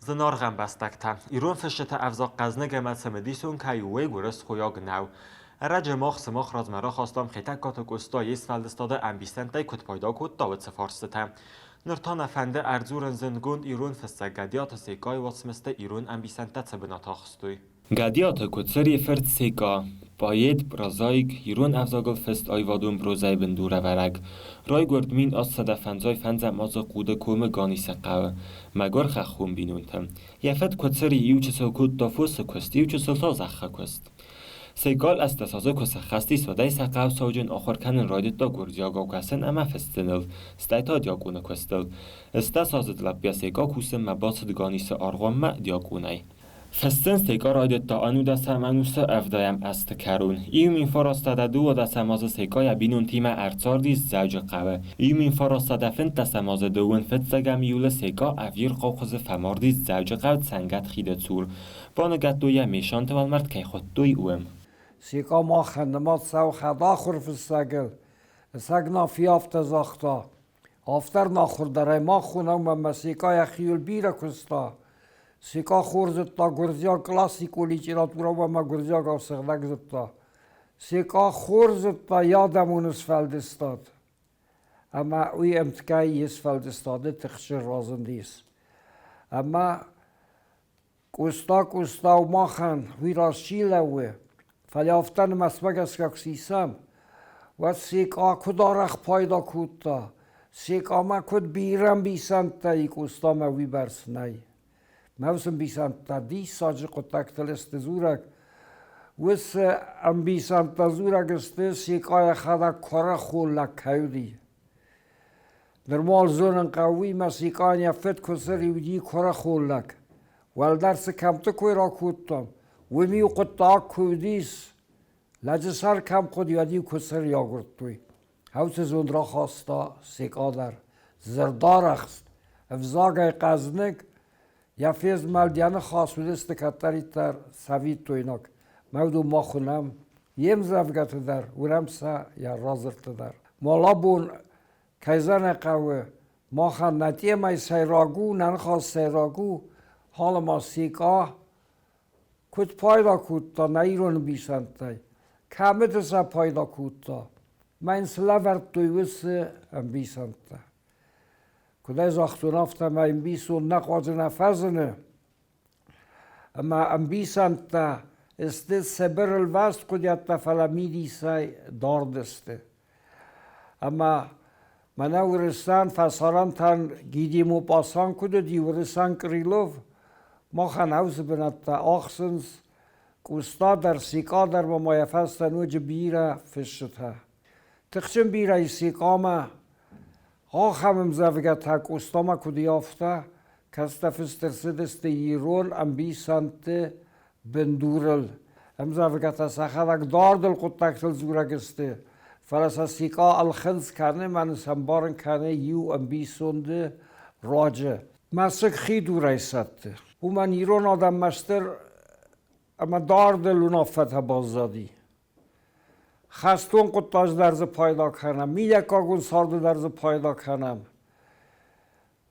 Зынаргъ ӕмбӕстӕгтӕ, ирон фысджыты ӕвзаг хъӕзныг ӕмӕ цымыдисон кӕй у, уый гуырысхойаг нӕу. Ӕрӕджы мах сымах размӕ рахастам Хетӕгкаты Къоста йе сфӕлдыстады ӕмбисӕндтӕй куыд пайда кодта, уыцы фарстытӕ. Ныр та нӕ фӕнды ӕрдзурын зындгонд ирон фыссӕг Гӕдиаты Секъайы уацмысты ирон ӕмбисӕндтӕ цы бынат ахстой. Гӕдиаты Куыцырийы фырт Секъа, поэт, прозаик, ирон ӕвзагыл фыст аивадон прозӕйы бындурӕвӕрӕг, райгуырд 1855 азы Хъуды комы Ганисы хъӕуы, мӕгуыр хӕххон бинонтӕм. Йӕ фыд Куыцыри иучысыл кодта фосы куыст, иучысыл та зӕххы куыст. Секъа 18 азы куы сӕххӕст ис, уӕдӕй сӕ хъӕу сауджын ахуыр кӕнын райдыдта гуырдзиагау кӕсын ӕмӕ фыссыныл, стӕй та диакъоны куыстыл. 18 аздзыд лӕппуйӕ Секъа кусынмӕ бацыд Ганисы аргъуанмӕ диакъонӕй. Фыссын Секъа райдыдта ӕнудӕсӕм ӕнусы ӕвдайӕм азты кӕрон. Иу 1912 азы Секъа йӕ бинонтимӕ ӕрцардис Дзӕуджыхъӕуы. Иу 1915 азы дыууын фыццӕгӕм июлы Секъа ӕвирхъау хуызы фӕмардис Дзӕуджыхъӕу Цӕнгӕт хиды цур. Баныгӕдтой йӕ Мешанты уӕлмӕрд кӕй хуыдтой, уым. Секъа махӕн нымад цӕуы хӕдахуыр фыссӕгыл. Ӕцӕг Нафи афтӕ загъта: Афтӕ ӕрнахуырдӕрӕй мах хонӕм ӕмӕ Секъа йӕхиуыл бирӕ куыста. Секъа хорз зыдта гуырдзиаг классикон литературӕ ӕмӕ гуырдзиагау сыгъдӕг зыдта. Секъа хорз зыдта йӕ адӕмон сфӕлдыстад. Ӕмӕ уый ӕмткӕй йе сфӕлдыстады тыхджын разындис. Ӕмӕ Къоста Къостау махӕн уый раз чи лӕууы, фӕлӕ афтӕ нымӕцмӕ гӕсгӕ куы сисӕм, уӕд Секъа куыд арӕх пайда кодта, Секъамӕ куыд бирӕ ӕмбисӕндтӕ и Къостамӕ уыйбӕрц нӕй. Мӕ уыцы ӕмбисӕндтӕ диссаджы хъуыддӕгтыл сты дзурӕг. Уыцы ӕмбисӕндтӕ дзурӕг сты, Секъа йӕхӕдӕг куырыхон лӕг кӕй уыди. Нырма зонын хъӕуы, мӕ Секъайӕн йӕ фыд Куыцыри уыди куырыхон лӕг. Уӕлдӕр цы кӕмтты кой ракодтам, уым-иу хъуыддаг куы уыдис, лӕджы сӕр кӕм хъуыди, уӕд-иу Куыцыри агуырдтой. Хъӕуты зонд рахаста Секъа дӕр. Дзырдарӕхст, ӕвзагӕй хъӕзныг, йӕ фезмӕлд, йӕ ныхас уыдысты кӕддӕриддӕр цӕвиттойнаг. Мӕ уыдон мах уынӕм йе мдзӕвгӕты дӕр, уынӕм сӕ йӕ радзырдты дӕр. Малабон кӕй зӕгъын хъӕуы, махӕн нӕ темӕйы сӕйраг у, нӕ ныхас сӕйраг у, Халыма Секъа куыд пайда кодта нӕ ирон ӕмбисӕндтӕй, кӕмыты сӕ пайда кодта, мӕ йын цы лӕвӕрдтой уыцы ӕмбисӕндтӕ. Куыд ӕй загътон, афтӕмӕй ӕмбисон нӕ хъуаджы нӕ фӕзыны, ӕмӕ ӕмбисӕндтӕ сты цыбыр ӕлвӕст хъуыдиӕдтӕ, фӕлӕ мидисӕй дард сты. Ӕмӕ мӕнӕ уырысан фӕсарӕнтӕн Гиди Мопассан куыд уыди, уырысан Крылов, махӕн ӕвзы бынӕттӕ ахсынц Къоста дӕр, Секъа дӕр ма йӕ фӕстӕ ноджы бирӕ фысджытӕ. Тыхджын бирӕ ис Секъамӕ. Ахӕм ӕмдзӕвгӕтӕ Къостамӕ куыд и, афтӕ кӕцытӕ фыст ӕрцыдысты ирон ӕмбисӕндты бындурыл. Ӕмдзӕвгӕтӕ сӕхӕдӕг дардыл хъуыддӕгтыл дзурӕг сты, фӕлӕ сӕ Секъа ӕлхынцъ кӕны мӕ сӕмбарын кӕны иу ӕмбисонды руаджы. Мӕсыг хи дурӕй сӕтты. Уымӕн ирон адӕммӕ стыр ӕмӕ дардыл уынаффӕтӕ баззади. Хӕстон хъуыддаджы дӕр дзы пайда кӕнӕм, мидӕггагон царды дӕр дзы пайда кӕнӕм.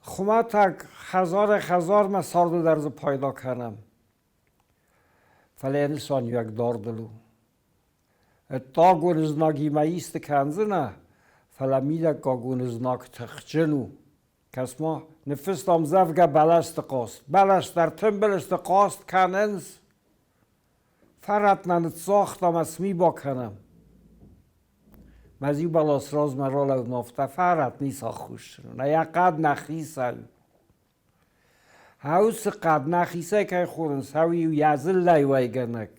Хуымӕтӕг хӕдзарӕй-хӕдзармӕ царды дӕр дзы пайда кӕнӕм. Фӕлӕ йӕ нысаниуӕг дардыл у. Ӕддагон знагимӕ исты кӕндзынӕ, фӕлӕ мидӕггагон знаг тыхджын у. Кӕс-ма, ныффыстам ӕмдзӕвгӕ бӕлӕсты хъаст. Бӕлӕстӕ ӕртымбыл сты, хъаст кӕнынц. Фӕрӕт нӕ ныццагъта ӕмӕ цы ми бакӕнӕм? Мӕ бӕлас размӕ ралӕудмӕ афтӕ фӕрӕт ницы ӕххуыс нӕ йӕ хъӕд нӕхицӕй. Уыцы хъӕд нӕхицӕй кӕй хонынц, ау-иу йӕ дзыллӕйы уӕйгӕнӕг,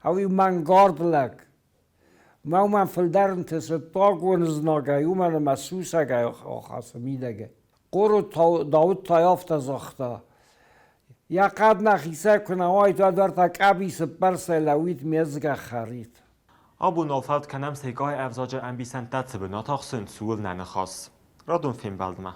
ау-иу мӕнгард лӕг. Мӕ уымӕн фылдӕр ӕнтысы дагон знагӕй, уымӕн ӕмӕ сусӕгӕй ахӕцы мидӕгӕй. Хъору Дауыт та афтӕ загъта: Йӕ хъӕд нӕхицӕй куы нӕ уаид, уӕд уӕртӕ къӕбицы бӕрцӕй лӕууид ме згӕ хӕрид. Абон нал фӕнд кӕнӕм Секъайы ӕвзаджы ӕмбисӕндтӕ цы бынат ахсынц, ууыл нӕ ныхас. Радон фембӕлдмӕ.